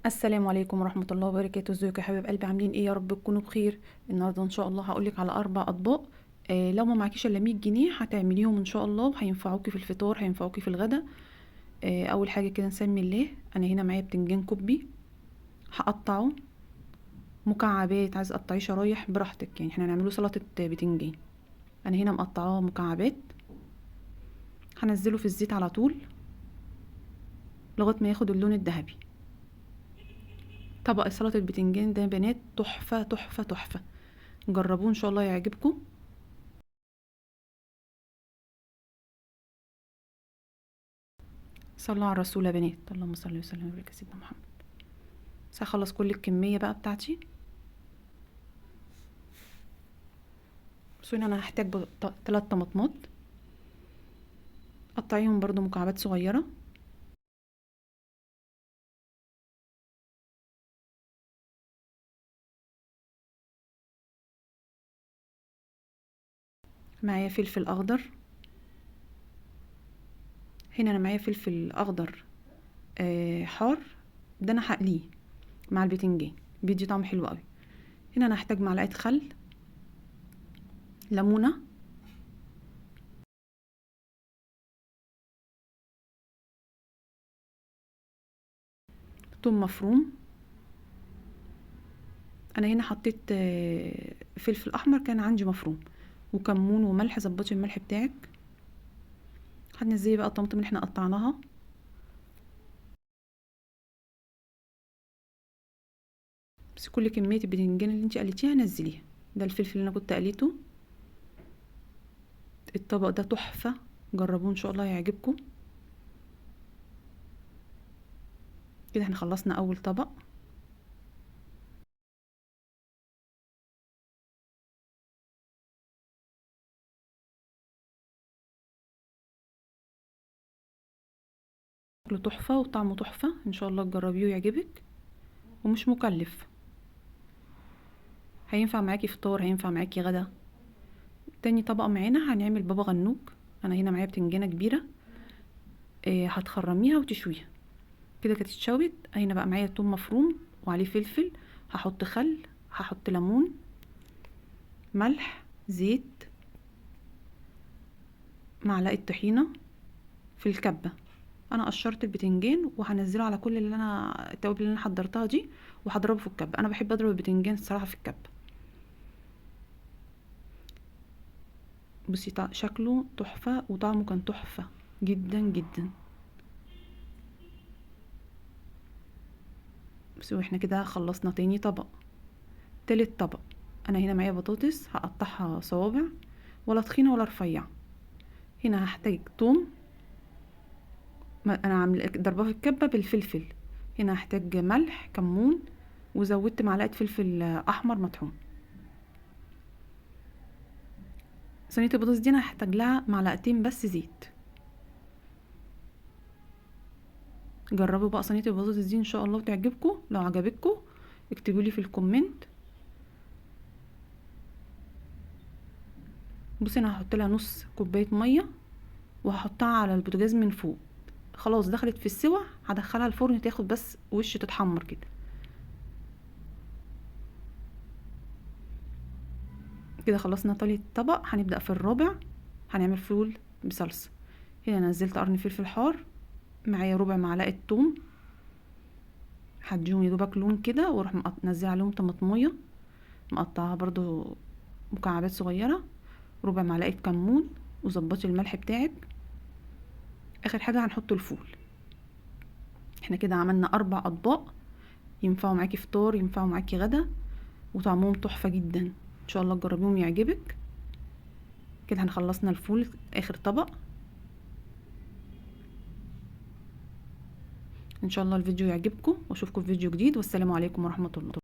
السلام عليكم ورحمة الله وبركاته. ازيكم يا حبايب قلبي؟ عاملين ايه؟ يا رب تكونوا بخير. النهارده ان شاء الله هقولك على 4 اطباق، لو ما معكيش الا 100 جنيه هتعمليهم ان شاء الله، وهينفعوكي في الفطار، هينفعوكي في الغدا. اول حاجة كده نسمي الله. انا هنا معايا بتنجان كوبي، هقطعه مكعبات، عايزه تقطعيه شرايح براحتك، احنا هنعمله سلطة بتنجان. انا هنا مقطعاه مكعبات، هنزله في الزيت على طول لغاية ما ياخد اللون الذهبي. طبق سلطة البتنجان ده يا بنات تحفة تحفة تحفة، جربوه ان شاء الله يعجبكم. صلوا على الرسول يا بنات، اللهم صل وسلم وبارك على سيدنا محمد. بس هخلص كل الكمية بقى بتاعتي. بصوا هنا انا هحتاج 3 طماطمات، قطعيهم برضو مكعبات صغيرة. معايا فلفل اخضر، هنا انا معايا فلفل اخضر، حار، ده انا هقليه مع البتنجان، بيدي طعم حلو قوي. هنا انا هحتاج معلقه خل، ليمونه، توم مفروم. انا هنا حطيت فلفل احمر كان عندي مفروم، وكمون وملح، ظبطي الملح بتاعك. هنزلي بقى الطماطم اللي احنا قطعناها. بس كل كمية البتنجان اللي انتي قليتيها نزليها. ده الفلفل اللي انا كنت قليته. الطبق ده تحفة، جربوه ان شاء الله هيعجبكم. كده احنا خلصنا اول طبق. شكله تحفة وطعمه تحفة، ان شاء الله تجربيه ويعجبك، ومش مكلف، هينفع معاكي فطار، هينفع معاكي غدا. تاني طبق معانا هنعمل بابا غنوج. انا هنا معايا بتنجانه كبيرة، هتخرميها وتشويها كده كانت اتشوت. هنا بقى معايا توم مفروم وعليه فلفل، هحط خل، هحط ليمون، ملح، زيت، معلقه طحينه في الكبه. انا قشرت البتنجان وهنزله على كل التوابل اللي انا حضرتها دي، وهضربه في الكبه. انا بحب اضرب البتنجان الصراحة في الكبه. بصي شكله تحفة وطعمه كان تحفة جدا جدا. بصوا احنا كده خلصنا تاني طبق. تالت طبق انا هنا معايا بطاطس، هقطعها صوابع، ولا تخينة ولا رفيعة. هنا هحتاج توم، انا عامله ضربه في الكبه بالفلفل. هنا هحتاج ملح، كمون، وزودت معلقه فلفل احمر مطحون. صينية البطاطس دي انا هحتاج لها معلقتين بس زيت. جربوا بقى صينية البطاطس دي ان شاء الله وتعجبكم. لو عجبتكم اكتبوا لي في الكومنت. بصي انا هحط لها نص كوباية مية، وهحطها على البوتاجاز من فوق. خلاص دخلت في السوا، هدخلها الفرن تاخد بس وش تتحمر كده. كده خلصنا تالت طبق. هنبدأ في الرابع، هنعمل فول بصلصة. هنا نزلت قرن فلفل حار، معايا ربع معلقة توم، هديهم يدوبك لون كده، واروح منزله عليهم طماطمية مقطعها برضو مكعبات صغيرة، ربع معلقة كمون، وظبطي الملح بتاعك. اخر حاجة هنحط الفول. احنا كده عملنا 4 اطباق ينفعوا معاكي فطار، ينفعوا معاكي غدا، وطعمهم تحفة جدا، ان شاء الله تجربيهم يعجبك. كده احنا خلصنا الفول، اخر طبق. ان شاء الله الفيديو يعجبكم، واشوفكم في فيديو جديد، والسلام عليكم ورحمة الله.